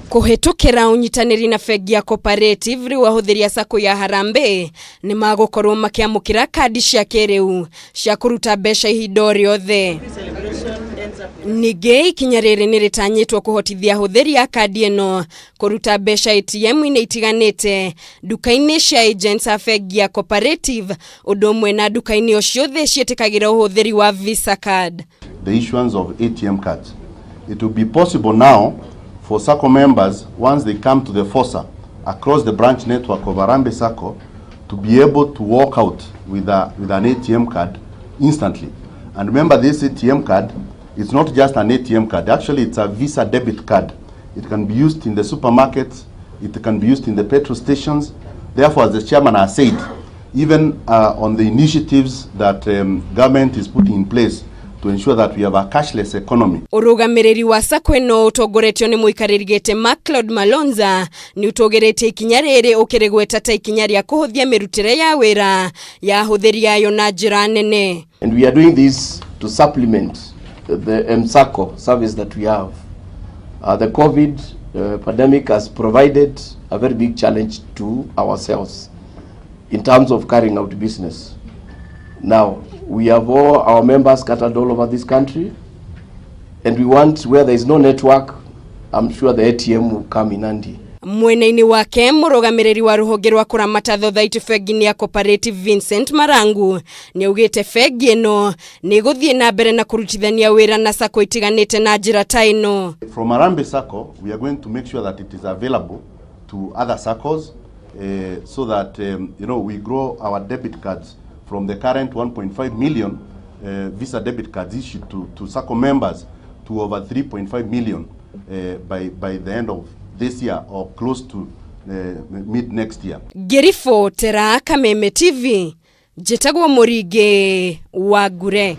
Kũhĩtũkĩra ũnyitanĩri na bengi ya Cooperative, rĩu ahũthĩri a sacco ya Harambee nĩ magũkorwo makĩamũkĩra kandi cia kĩrĩu cia kũruta mbeca ihinda o rĩothe. Ningĩ ikinya rĩrĩ nĩ rĩtanyĩtwo kũhotithia ahũthĩri a kandi ĩno kũruta mbeca ATM-inĩ itiganĩte, nduka-inĩ cia agents a bengi ya Cooperative, ũndũ ũmwe na nduka-inĩ o ciothe ciĩtĩkagĩra ũhũthĩri wa Visa card. The issuance of ATM cards. It will be possible now for SACCO members, once they come to the FOSA across the branch network of Harambee SACCO, to be able to walk out with an ATM card instantly. And remember, this ATM card is not just an ATM card. Actually, it's a Visa debit card. It can be used in the supermarkets, it can be used in the petrol stations. Therefore, as the chairman has said, even on the initiatives that government is putting in place to ensure that we have a cashless economy. Ũrũgamĩrĩri wa sacco ĩno ũtongoretio nĩ mũikarĩri gĩtĩ Macleod Malonza nĩ ũtũgĩrĩtie ikinya rĩrĩ, ũkĩrĩgweta ta ikinya rĩa kũhũthia mĩrutĩre ya wĩra ya ahũthĩri ayo na njĩra nene. And we are doing this to supplement the MSACCO service that we have. The COVID pandemic has provided a very big challenge to ourselves in terms of carrying out business. Now, we have all our members scattered all over this country, and we want, where there is no network, I'm sure the ATM will come in handy. Mwena-inĩ wake, mũrũgamĩrĩri wa rũhonge rwa kũramata thothaitĩ bengi-inĩ ya Cooperative, Vincent Marangu, nĩ augĩte bengi ĩno nĩ ĩgũthiĩ na mbere na kũrutithania wĩra na sacco itiganĩte na njĩra ta ĩno. From Harambee SACCO, we are going to make sure that it is available to other SACCOs so that we grow our debit cards from the current 1.5 million Visa debit cards issued to SACCO members to over 3.5 million by the end of this year or close to mid next year. Ngĩribotera Kameme TV, njĩtagwo Mũringĩ wa Ngure.